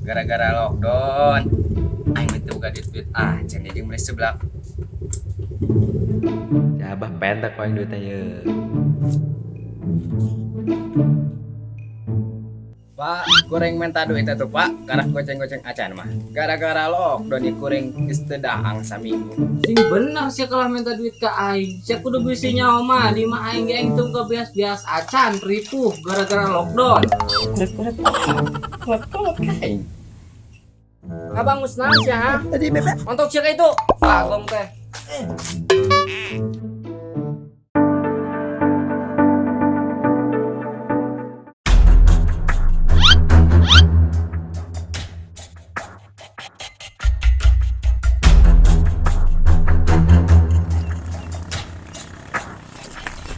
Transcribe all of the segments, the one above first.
Gara-gara lockdown. Aing mah teu boga duit-duit acan jeung meuli seblak. Si Abah pentak paling duitnya ye. Pak, kuring minta duit atuh Pak, karena goceng-goceng acan mah. Gara-gara lockdown ieu kuring geus teu daang saminggu. Sing bener sih kalau minta duit ke aing. Sia kudu bisi nyawa mah di mah aing ge aing teu beas-beas acan ripuh gara-gara lockdown. Aing. Abang musnah sia ha? Tadi bebek. Montok sia ka itu. Bagong teh.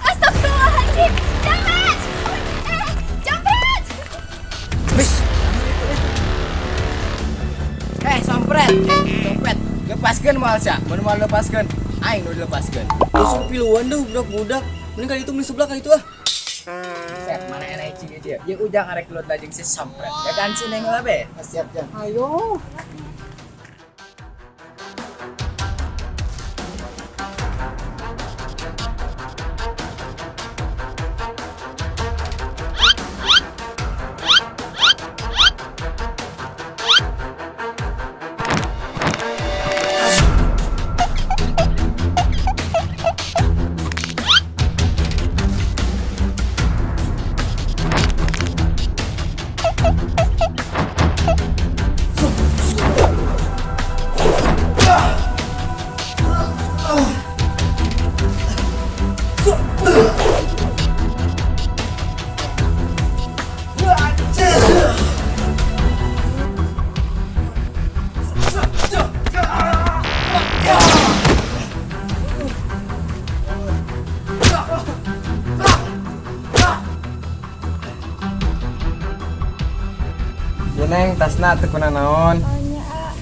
Astagfirullahaladzim, jangan! Jambret! Eh, sompret. Copet. Lepaskeun moal sia. Mun moal lepaskeun, aing nu dilepaskeun. Terus piluan deh budak-budak. Mending kali itu beli sebelah kali itu ah. Set, mana enak cing dia. Ye ujang arek gelut lajeng si sompret. Ya kan si neng lah be. Siap jang. Ayo. Ya neng, tasna teu kuna naon. Oh nya, ah.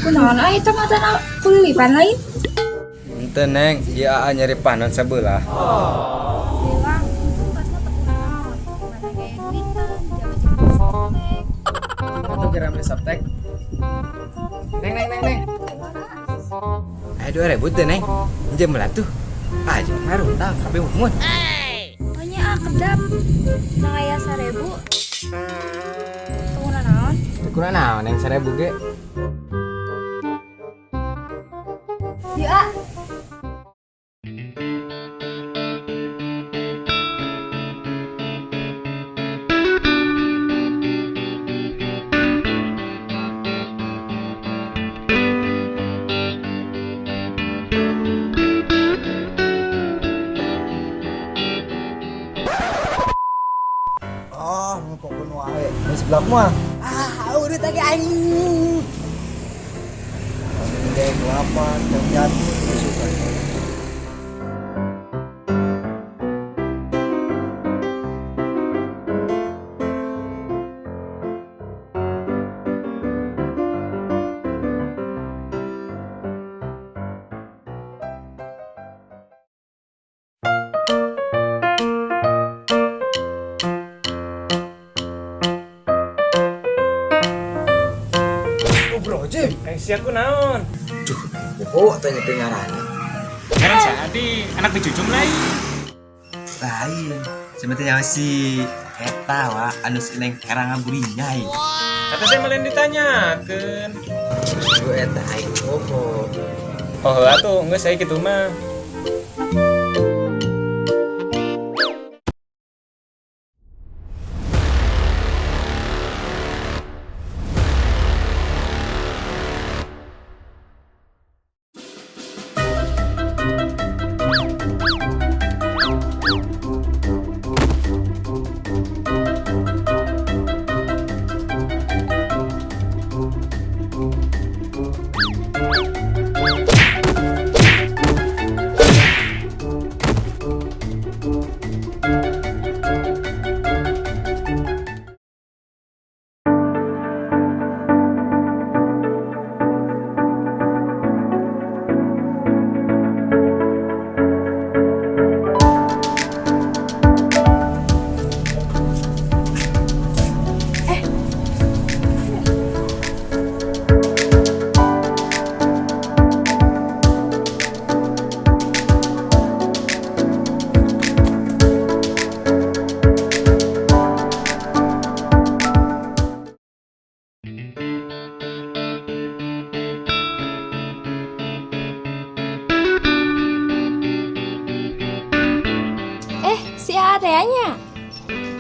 Kunaon ah itu mah tanah kulilipan lain. Henteu neng, ieu aa nyeri panon sabelah. Bilang, itu tasna teu kunaon. Mana gaya duitan, jauh-jauh beli softtek. Atuh geura beli softtek. Neng neng neng neng. Aya 2000 teu neng. Injem lah tuh. Ah, jeung ngaruh tah kabeh mumun. Oh nya ah kedap. Nang aya 1000. Teu kunaon? Teu kuna naon neng 1000 ge. Yuk ah. Oh, mau pokok wae. Beli sebelah mah. Ah, udah tadi aing. Gede kelapa, jam jati, suka. Bro, Jim. Eh, sia ku naon? Duh, poho tanya teu ngaranna. Ngaran si Adi, anak dijujung lain. Lain. Sebetulnya si eta wa anu si neng herang ngaburinyai. Kata saya malah ditanyakeun. Justru eta aing poho. Oh, heula tuh, geus saya kitu mah.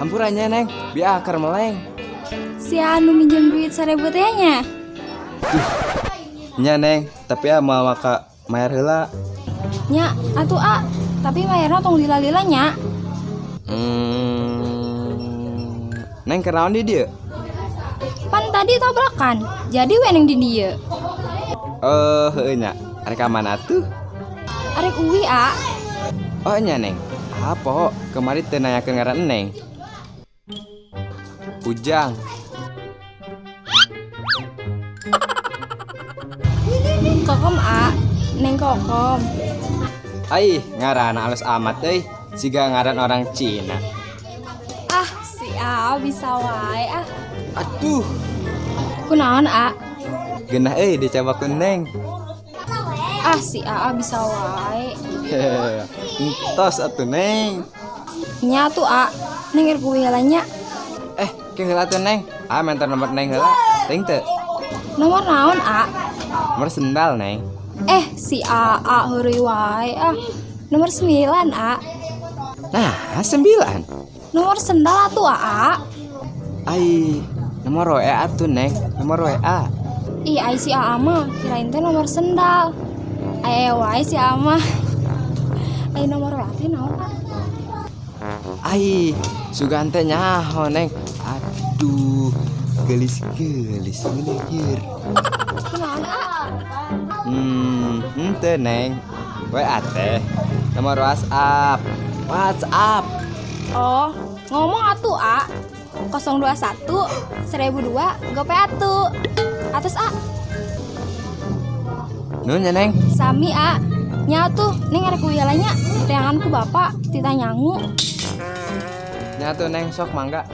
Hampura nya Neng, biar akar meleng. Si anu minjem duit 1000 teh nya. Nya Neng, tapi ah moal maka mayar heula. Nya, atuh A, tapi mayarna tong lila-lila nya. Neng kenaon di dieu? Pan tadi tabrakan, jadi we neng di dieu. Eh, heueuh nya. Arek ka mana tuh? Arek uwi A. Oh nya Neng. Apa kemarin teu nanyakeun ngaran Neng? Ujang. Kokom A, Neng Kokom. Ai, ngaran alus amat euy. Siga ngaran orang Cina. Ah, si A bisa wae ah. Aduh, Kunaon A? Genah euy dicabak ku Neng. Ah, si A bisa wae. Entos atuh Neng. Nya tuh A, Neng er kuwi heula nya. Eh, ke heula tuh Neng. Ah, mentor nomor Neng heula. Ting teu. Nomor naon A? Nomor sendal Neng. Eh, si A A heureuy wae ah. Nomor 9 A. Nah, 9. Nomor sendal atuh A. Ai, nomor WA atuh Neng. Nomor WA. Ih, ai si A mah kirain teh nomor sendal. Ai wae si A mah. Ai nomor WA teh naon A? Ai, sugan teh nyaho Neng. Aduh, gelis-gelis ngeleueur. Kunaon A? Henteu Neng. WA teh nomor WhatsApp. WhatsApp. Oh, ngomong atuh A. 021 1002 gope atuh. Atas A. Nuhun nya Neng. Sami A. Nya atuh, Neng arek kuwi heula nya. Teangan ku bapak tita nyangu. Nya atuh Neng sok mangga.